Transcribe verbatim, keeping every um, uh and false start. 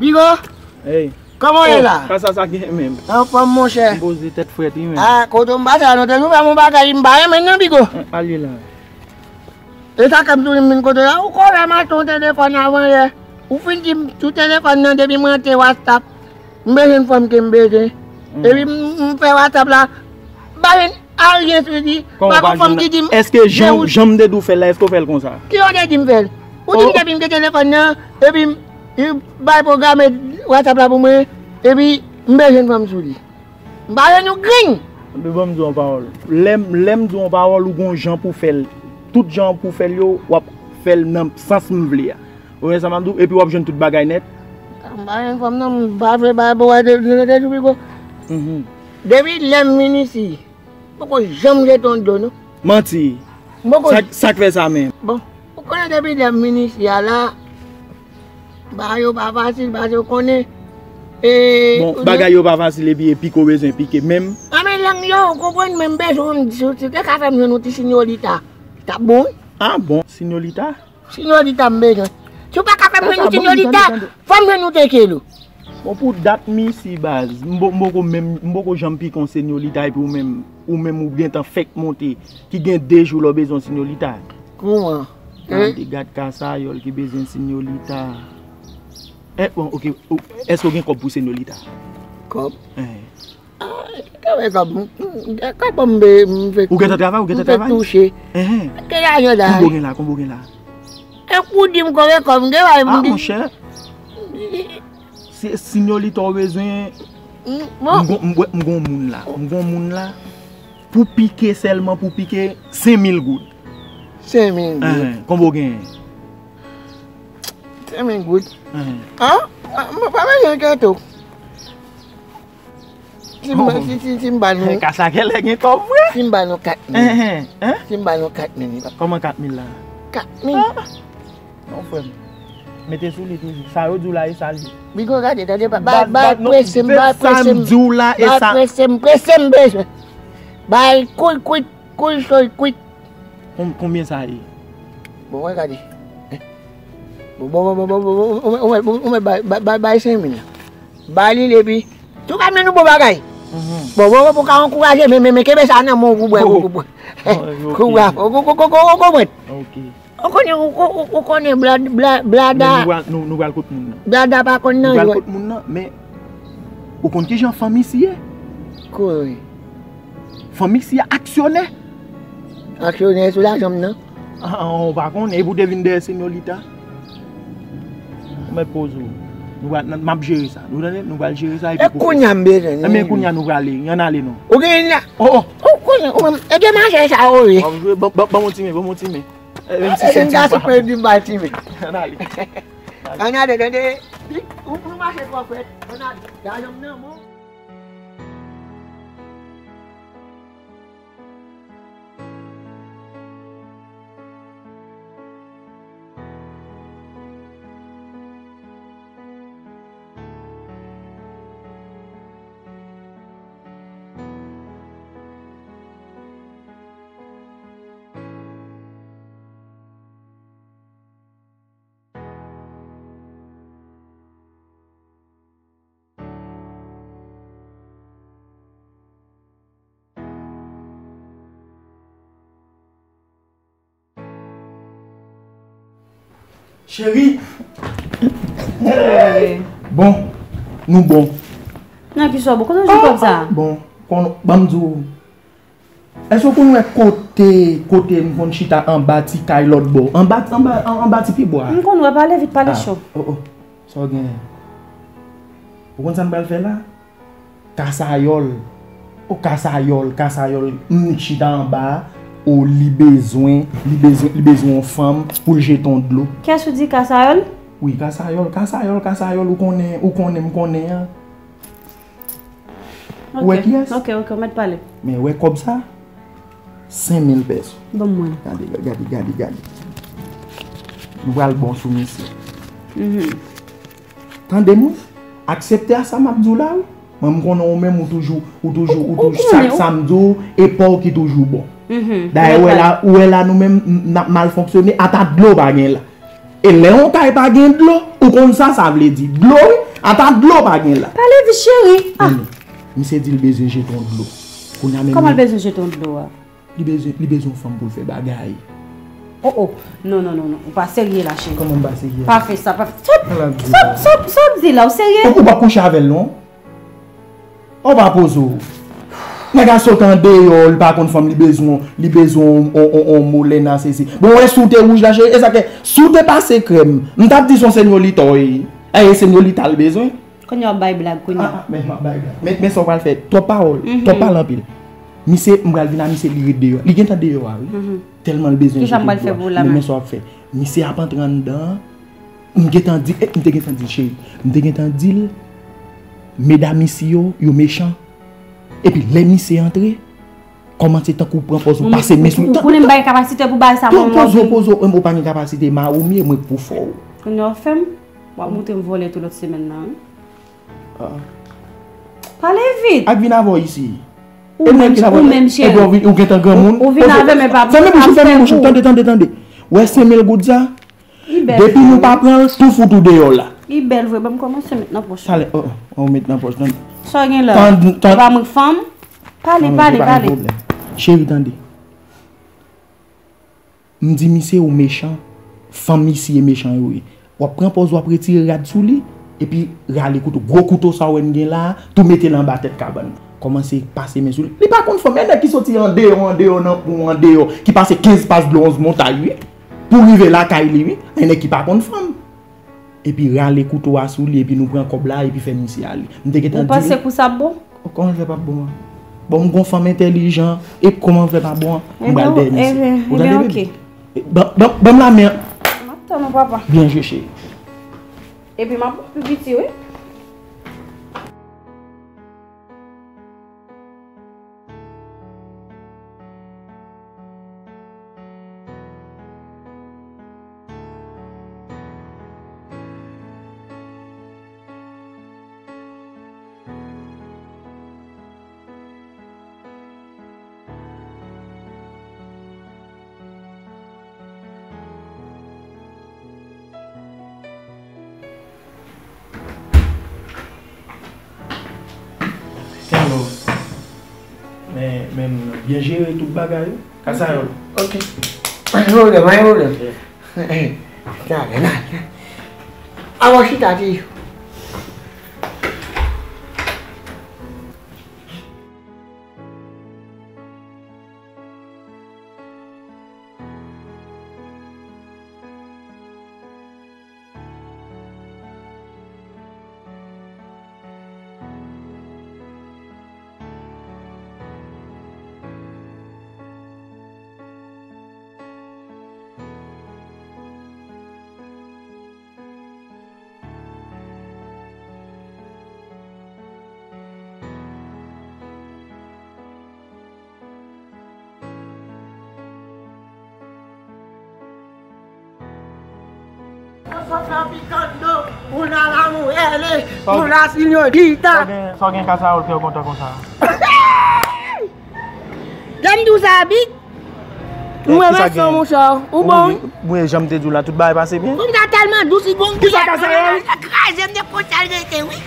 Bigo, Hey. Kòman w ye la? Kasa sa gen menm? Anfòm, monchè. M poze tèt frèt wi menm. Ah, kote m pase a, nou te nou fè m yon bagay, m pa renmen non, Bigo. Al ye la. E sa k ap tounen m vin kote w la, ou konn wè m achte yon telefòn avan yè. Ou fin di m sou telefòn nan depi m rantre WhatsApp, m bezwen fanm ke m bezwen. Epi m, m fè WhatsApp la, m pa jwenn anyen sou li. Kòman pa jwenn? Èske jan, jan m te di w fè l la, èske w fè l konsa? Ki jan w te di m fè l? Ou di m depi m gen telefòn nan, epi m, m bay pwograme WhatsApp la pou mwen, epi m bezwen fanm sou li. M pa jwenn yon grenn. Epi ban m di w yon pawòl. Lè m, lè m di w yon pawòl, ou gon jan pou fè l. Tout jan pou fè l yo, w ap fè l nan sans m vle a. Ou wè sa m ap di w? Epi w ap jwenn tout bagay nèt. M pa jwenn fanm nan, m pa vle bay pou wè de, de, de, de, de, de, Mhm. Depi lè m vin isi, m poko janm jete yon dlo, non. Manti. M poko Sa, sa k fè sa menm? Bon, ou konnen depi lè m vin isi a la, bagay yo pa fasil, paske ou konnen, e, Bon, ou bagay yo pa fasil epi e pike w bezwen pike menm. Anben lang yo, ou konprann, men m bezwen yon ti, ti, te ka fè m jwenn yon ti sinyorita. T ap bon, wi. Ah bon, sinyorita? Sinyorita m bezwen. Si w pa ka fè m jwenn yon sinyorita, fò m jwenn yon tekelo. Bon, pou dat m isi, baz, m po-, m poko menm, m poko janm pike yon sinyorita epi ou menm, ou menm ou gentan fèk monte, ki gen de jou lè w bezwen yon sinyorita. Kouman? Gade, gad kasayòl ki bezwen sinyorita. Eh, bon, ok, ou, èske w gen kòb pou sinyorita? Kòb? Eh. Ah, kòb, kòb, m, m, kòb m be, m fèk Ou gentan travay, ou gentan m fèk travay? Touche. Enhen. Ke lajan la? Konbyen w gen la? Konbyen w gen la? E pou di m konbyen kòb m gen, bay m Ah, di. Monchè. Se sinyorita w bezwen. Mm, bon. M gon, m, m gon moun la. M gon moun la. Pou pike sèlman, pou pike senk mil goud. Senk mil goud. Enhen. Konbyen w gen? Senk mil goud. Enhen. Ah? Ah, m pa bezwen kèto. Si m, si, si, si m ba nou Kasa genlè gen kòb vre. Si m ba nou kat mil. Enhen, en? Si m ba nou kat mil. Kòman kat mil la? Kat mil. Ah. Non, frè m. Mete sou li toujou. Sa yo di w la, e sa l ye. Bigo, gade, tande, ba, ba, Bat, ba, bat, non, prese m, se ba, sa prese m m. Di w la, e Ba, sa. Prese m, prese m, bezwen. Bay, kout, kout, kout, kout, kout. Kon-, konbyen sa ye? Bon, wè, gade. Bon, bon, bon, bon, bon, bon, bon, bon, bon, bon, bon, bay, bay, bay, bay senk mil la. Ba li l epi tou ka mennen nou bon bagay. Mhm. Bon, bon, bon, pou ka ankouraje, men, men, men, kenbe sa nan men w pou bwè, pou, pou, pou. Oh, ok. Kou bwa, ou, ou, ou, ou, ou konprann? Ok. Ou konnen, ou, ou, ou, ou konnen bla-, bla-, blada. Men nou pral, nou, nou pral kot moun nan. Blada pa konn nan jwèt. Nou pral kot moun nan, men ou konn ki jan fanm isi ye? Kouri. Fanm isi a aksyonè. Aksyonè sou lajan m nan. Ah, ah, ou pa konnen, epi w te vin dèyè senyorita. Ou mèt poze w. Nou pral, n-, m ap jere sa. Nou tande? Nou pral jere sa epi E pou kounye a m bezwen. Enben kounye a nou prale. Ann ale non. Ou gen la? Oh, oh. Ou konnen, ou menm, e de mache sa ou ye. W ap jwe, ban, ban, ban m yon ti men, ban m yon ti men. E, menm si E, se ti pa. Ann ale. Ann ale, tande. Ou, ou mache twò frèt. Ann ale. Lajan m nan, bon. Cheri. Bon, nou bon. Nan ki sa w bon? Kote w jwenn kòb sa? Bon, kon, ban m di w. Èske w konn wè kote, kote m konn chita anba ti kay lòt bò? Anba, anba, an-, anba ti pyebwa a. M konn wè, pale vit, pale cho. Oh, oh. Sa w genyen? Ou konn sa n pral fè la? Kasayòl. O kasayòl, kasayòl. M chita anba a. O li bezwen, li bezwen, li bezwen yon fanm pou l jete yon dlo. Kiyès ou di kasayòl? Wi, kasayòl, kasayòl, kasayòl, ou konnen, ou konnen, m konnen an. Ou wè kiyès? Ok, ok, ou mèt pale. Men wè kòb sa? Senk mil pèso. Ban mwen. Gade, gade, gade, gade. Nou pral bon sou misye. Mhm. Tande mwen. Aksepte a sa m ap di w la, wi. Mwen, m konnen ou menm, ou toujou, ou toujou, ou toujou, sa, sa m di w, e pa w ki toujou bon. Mhm. Dayè, ou wè la, ou wè la, nou menm, n ap mal fonksyone, ata dlo pa gen la. E lè yon kay pa gen dlo, ou konn sa sa vle di. Dlo, wi. Ata dlo pa gen la. Pale vit, cheri. Ah. Men, misye di l bezwen jeton dlo. Kounye a menm. Kòman l bezwen jeton dlo a? Li bezwen, li bezwen yon fanm pou l fè bagay. Oh, oh. Non, non, non, non. Ou pa serye la, cheri. Kòman m pa serye? Pa fè sa, pa fè. Sa w ap di la, ou serye? Ou, ou p ap kouche avè l, non? Ou pa poze w. Nèg a sot andeyò, li pa konn fanm, li bezwen, li bezwen on, on, on, on molèna, sesi. Bon, wè si w te wouj la, cheri, e sa ke, si w te pase krèm, m t ap di se on senyorita w ye. E senyorita l bezwen. Kounye a w ap bay blag, kounye a. Ah, ah, men m ap bay blag. Men, men sa w pral fè, twòp pawòl, twòp pale anpil. Misye, m pral vin a misye, li ret deyò. Li gentan deyò a, wi. Tèlman l bezwen jete dlo a. Men, men sa w ap fè. Misye ap antre anndan an. M gentan di, eh, m te gentan di l, cheri. M te gentan di l, medam isi yo, yo mechan. Epi lè misye antre, kòmanse tankou pran pòz ou pase men sou li. Ou konnen m pa gen kapasite pou bagay sa, mwen. Poze w, poze w, ou pa gen kapasite, mari w m ye, mwen k pou fè w. Kounye a w fè m, w ap montre m vòlè tou lòt semèn nan, wi. Ah. Pale vit. Ak vin avè w isi. Ou menm, ou menm, cheri. Epi w vin, ou gentan granmoun. Ou vin avè m, epi w ap fè kou. Fèmen bouch ou, fèmen bouch ou. Tande, tande, tande. Wè senk mil goud sa? Depi nou pa pran l, tou fout ou deyò la. Li bèl vre, ban m kòmanse met nan pòch. Talè, oh, oh, ou met nan pòch, tande. Sa w gen la? Ou pa mwen fanm? Pale, pale, pale. Cheri, tande. M di misye ou mechan. Fanm isi e mechan yo ye. W ap pran pòz, w ap retire rad sou li, epi rale kouto. Gwo kouto sa w wè m gen la a, tou mete l anba tèt kabann. Kòmanse pase men sou li. Li pa konn fanm. E nèg ki soti andeyò, andeyò, nan pon andeyò, ki pase kenz pas dlo, onz montay, wi. Pou rive lakay li, wi. E nèg ki pa konn fanm. Epi rale kouto a sou li, epi nou pran kòb la, epi fè misye ale. M te gentan di l. Ou panse kou sa ap bon? Oh, kòman l fè p ap bon an? Bon, m gon fanm entèlijan, e kòman l fè p ap bon an? M pral dèyè misye. Ou tande, bebe? Ban, ban, ban m lamen an. M ap tann ou, papa. Byen jwe, cheri. Epi m ap bon pi piti, wi. Hello. Men, men, byen jere tout bagay, wi. Kasayòl. Ok. Pa gen pwoblèm, pa gen pwoblèm. Talè, talè. Avan chita, ti. Sa fè pikan do, ou la la mwen ele, ou la sinyorita. Sa w gen, sa w gen Kasayòl fè w kontan konsa? Lè m di w sa, Big, mwen renmen sa, monchè. Ou bon? Mwen, jan m te di w la, tout bagay pase byen. Fanm sa tèlman dous, li bon. Kisa Kasayòl? Kraze m de konsa l rete, wi.